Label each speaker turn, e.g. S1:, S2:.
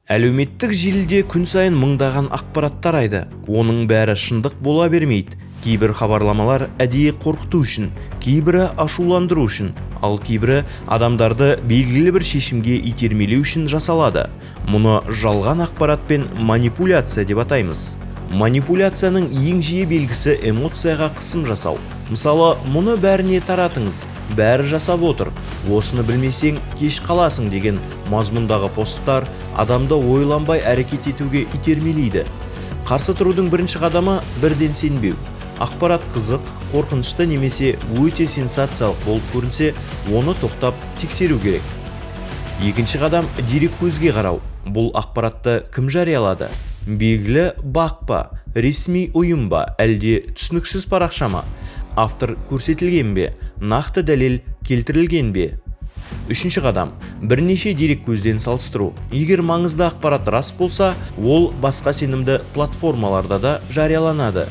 S1: Әлеуметтік желіде күн сайын мыңдаған ақпарат тарайды. Оның бәрі шындық бола бермейді. Кейбір хабарламалар әдейі қорқыту үшін, кейбірі ашуландыру үшін, ал кейбірі адамдарды белгілі бір шешімге итермелеу үшін жасалады. Мұны жалған ақпарат пен манипуляция деп атаймыз. Манипуляцияның ең жиі белгісі – эмоцияға қысым жасау. Мысалы, «Мұны бәріне таратыңыз», «Бәрі жасап отыр», «Осыны білмесең, кеш қаласың» деген мазмұндағы посттар адамды ойланбай әрекет етуге итермелейді. Қарсы тұрудың бірінші қадамы – бірден сенбеу. Ақпарат қызық, қорқынышты немесе өте сенсациялық болып көрінсе, оны тоқтап тексеру керек. Екінші қадам – дереккөзге қарау. Бұл ақпаратты кім жариялады? Белгілі БАҚ па, ресми ұйым ба, әлде түсініксіз парақша ма? Автор көрсетілген бе, нақты дәлел келтірілген бе? Үшінші қадам – бірнеше дереккөзден салыстыру. Егер маңызды ақпарат рас болса, ол басқа сенімді платформаларда да жарияланады.